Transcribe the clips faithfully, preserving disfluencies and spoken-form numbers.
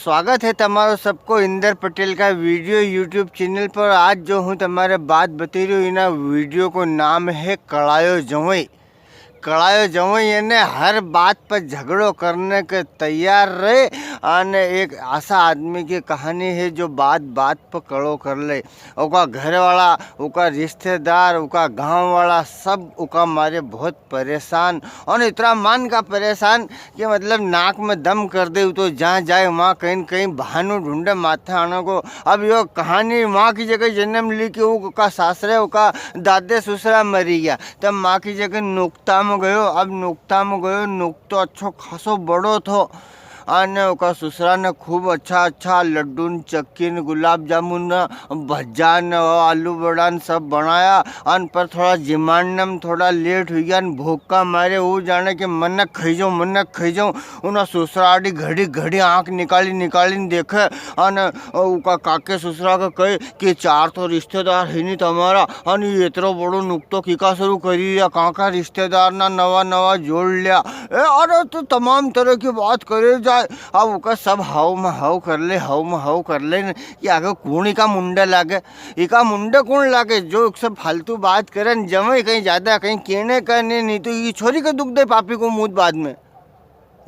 स्वागत है तमारो सबको इंदर पटेल का वीडियो YouTube चैनल पर। आज जो हूँ तमारे बात बतई रह्यो, इना वीडियो को नाम है कड़ायो जवई। कड़ायो जवई याने हर बात पर झगड़ो करने के तैयार रहे। अने एक असा आदमी की कहानी है जो बात बात पर कड़ो कर ले। उका घर वाला, उका रिश्तेदार, उका गांव वाला सब उका मारे बहुत परेशान। और इतरा मान का परेशान कि मतलब नाक में दम कर दे, तो जहाँ जाए वहाँ कहीं न कहीं बहानो ढूंढे माथे आने को। अब यो कहानी माँ की जगह जन्म ली कि उका सासरे, उका दादे ससुरा मरी गया, तब माँ की जगह नुकता में गयो। अब नुकता में गयो, नुकतो अच्छो खासो बड़ो थो। अने उका ससुरा ने खूब अच्छा अच्छा लड्डू न चक्की न गुलाब जामुन न भज्जा न आलू बड़ा न सब बनाया। अन पर थोड़ा जिमाणने में थोड़ा लेट हुई गया न भूख का मारे वो जाने कि मनक खाई जाऊं, मनक खाई जाऊं। उना ससुरा आड़ी घड़ी घड़ी आंख निकाली निकाली न देखे। अन उका काके ससुरा के कहे कि चार तो रिश्तेदार है नी तमारा, अन ये इतरो बड़ो नुकतो किका सरू करी रिया, कां का रिश्तेदार ना नवा नवा जोड़ लिया। ए, अरे तो तमाम तरह की बात करे जाए। अब उका सब हाव में हाव कर ले, हाव में हाव कर ले न, कि आगे कुण इका मुंडे लागे, इका मुंडे कुण लागे, जो एक सब फालतू बात करे न, जमे कहीं ज्यादा कहीं कहने का नहीं, नहीं तो ये छोरी के दुख दे पापी को मुंह बाद में।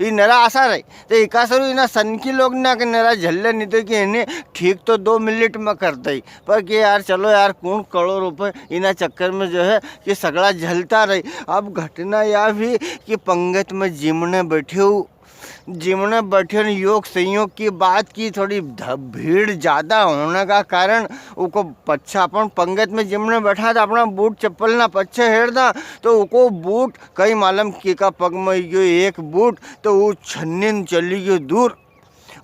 ई नरा आसा रही। तो इका सरू इना सनकी लोग ना के नरा झल्ले नहीं तो कि इन्हें ठीक तो दो मिनट में कर दई। पर कि यार चलो यार, कौन करोड़ रुपए इना चक्कर में जो है कि सगला झलता रही। अब घटना या भी कि पंगत में जिमने बैठे हो, जिमने बैठे न योग संयोग की बात की, थोड़ी ध-, भीड़ ज्यादा होने का कारण उको पच्छे अपन पंगत में जिमने बैठा था, अपना बूट चप्पल ना पच्छे हेर दा, तो उको बूट कई मालूम किका पग में गयो एक बूट, तो वो छन्नीन चली गयो दूर।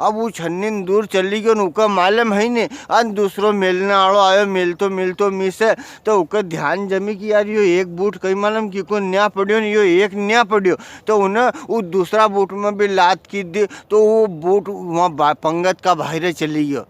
अब वो छन्नीन दूर चली गयो न, उका मालूम है नी। अन दूसरो मेलने आलो आयो, मेलतो मेलतो मिसे, तो उके ध्यान जमी कि यार, यो एक बूट कई मालूम किको न्या पड़्यो न, यो एक न्या पड़्यो। तो उन्हें वो दूसरा बूट में भी लात की दी, तो वो बूट वहाँ बा-, पंगत का बाहरे चली गयो।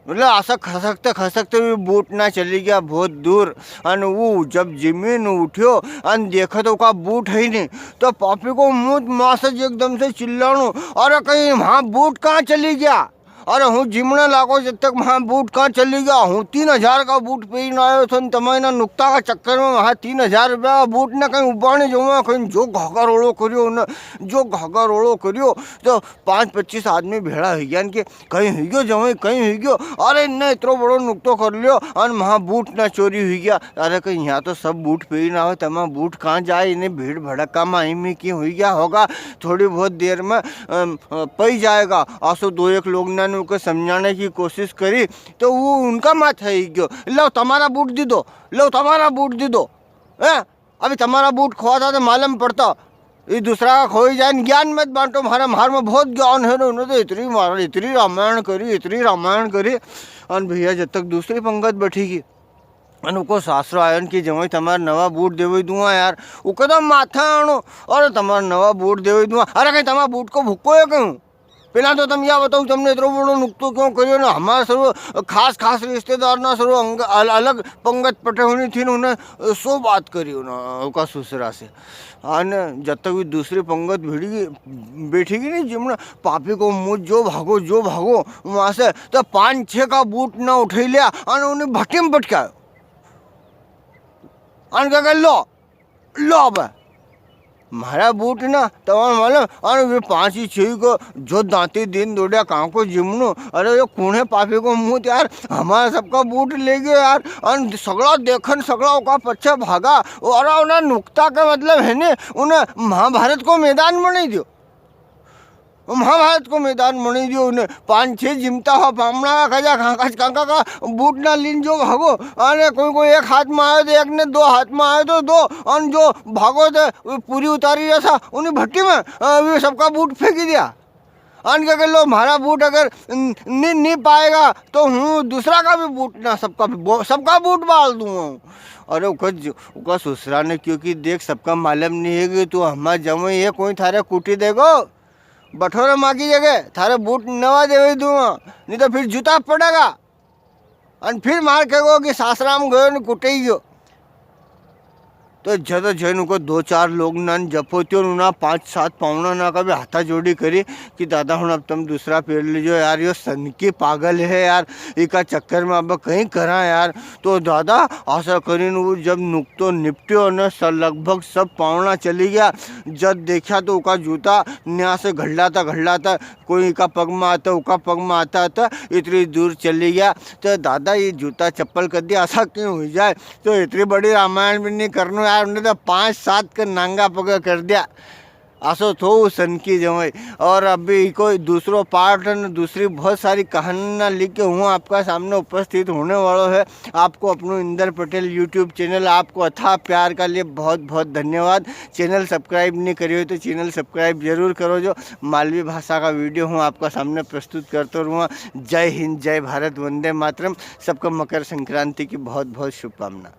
मतलब, असा खसकते खसकते भी बूट ना चली गया बहुत दूर। अन वो जब जिमीन उठ्यो अन देखे तो उका बूट है ही नहीं, तो पापी को मुंह मासे जी एकदम से चिल्लानो, "अरे, कहीं वहाँ बूट कहाँ चली गया? अरे, हूँ जिमने लागो जब तक वहाँ बूट कहाँ चली गया? हूँ तीन हजार का बूट पहन आयो थो, न तमारे ना नुकता का चक्कर में वहाँ तीन हजार रुपया का बूट ने कहीं उबाने जाऊँ, कहीं जो घाघा रोलो करियो ने, जो घाघा रोलो करियो।" तो पाँच पच्चीस आदमी भेड़ा हुई गया, इनके कहीं हुई गयो जवाई, कहीं हुई गयो। अरे, इनने इतरो बड़ो नुकतो कर लियो, अन वहाँ बूट ना चोरी हुई गया। अरे, कहीं यहाँ तो सब बूट पहरी ना हो, तमा बूट कहाँ जाए, इन्हें भीड़ भड़का में आई में की हुई गया होगा। थोड़ी बहुत देर में, अम, अ, पई जाएगा। आसो दो एक लोग ने उनके समझाने की कोशिश करी, तो वो उनका माथा ही गयो, "लो, तमारा बूट दी दो, लो, तमारा बूट दी दो।" हैं? अभी तमारा बूट खोवा था तो मालूम पड़ता। ये दूसरा का खोई जाए, ज्ञान मत बांटो, म्हारा, म्हार में बहुत ज्ञान है, उन्होंने तो इतनी मार, इतनी रामायण करी, इतनी रामायण करी। अन भैया, जब तक दूसरी पंगत बैठी गई, अन उको सासरो आयो न कि जवाई, तमारा नवा बूट देवे दूंगा यार। उको तो माथा आणो, "अरे, तमारा नवा बूट देवे दूंगा।" "अरे, कहीं तमारा बूट को भुक्को है कहूँ? पहला तो तम या बताओ, तमने इतरो बड़ो नुकतो क्यों करियो ना? हमारा सर्व खास, खास रिश्तेदार ना सर्व अंग-, अल-, अलग पंगत पटे होनी थी ना, उन्हें सो बात करी ना, उका ससुरा से।" अन जब तक भी दूसरी पंगत भिड़ी, बैठी गई नहीं जिमना, पापी को मुंह जो भागो, जो भागो वहां से, तो पांच छह का बूट ना उठे लिया, अन उन्हें भट्टी में पटकायो। अन क्या कर लो, लो अब। म्हारा बूट ना, तमारे मालूम, अरे वे पांच ही छह को जो दांती दिन दौड़िया, कां को जिमनो। अरे, ये कौन है पापी को मुंह यार, हमारा सबका बूट ले गयो यार। अन सगला देखन, सगला ओका पच्छे भागा। अरे, उन्हें नुकता का मतलब है ने, उन्हें महाभारत को मैदान बना दियो। महाभारत को मैदान बनी दियो ने, पांच छह जिमता हो पामणा का खजा कांका, कांका का बूट ना लीन जो भागो। अने कोई, कोई एक हाथ में आयो तो एक ने, दो हाथ में आयो तो दो, अन जो भागो थे, वे पूरी उतारी रहा था, उन्हीं भट्टी में, अ, वे सबका बूट फेंकी दिया। अन के, के लो, म्हारा बूट अगर न-, नी, नी पाएगा, तो हूँ दूसरा का भी बूट ना, सबका भी बो-, सबका बूट बाल दूंगा हूँ। अरे, उका ज-, उका ससुरा ने क्यों कि देख, सबका मालूम नहीं है कि तू हमारा जमाई है, कोई थारे कुटी देगो। बठोरे माँ की जगह थारे बूट नवा देवे दूंगा, नी तो फिर जूता पड़ेगा। अन फिर मार कहेगो कि सासरा में गयो ने कुटे ही गयो। तो जद जैन उको दो चार लोग ना जपो त्यो ना पांच सात पावणा ना का भी हाथा जोड़ी करी कि दादा हुण अब तम दूसरा पेर लीजो यार, यो सनकी पागल है यार, इका चक्कर में अब कई करा यार। तो दादा असा करीन वो जब नुकतो निपट्यो ने स-, लगभग सब पावणा चली गया, जद देखा तो उका जूता न्या से घड़लाता घड़लाता कोई इका पग में आता, उका पग में आता, आता इतनी दूर चली गया। तो दादा ये जूता चप्पल कर दिया, असा क्यों हुई जाए? तो इतनी बड़ी रामायण भी नहीं करनो यार, उन्हें तो पांच सात के नांगा पग कर दिया। असो थो उ सनकी जमाई। और अभी कोई दूसरो part न दूसरी बहुत सारी कहानी ना लेके हूँ आपका सामने उपस्थित होने वालो है। आपको अपनो इंदर पटेल YouTube channel, आपको अथाह प्यार का लिए बहुत बहुत धन्यवाद। Channel subscribe नहीं करियो तो channel subscribe जरूर करो जो। मालवी भाषा का video हूँ आपका सामने प्रस्तुत करतो रहूँगा। जय हिंद, जय भारत, वंदे मातरम। सबको मकर संक्रांति की बहुत बहुत शुभकामना।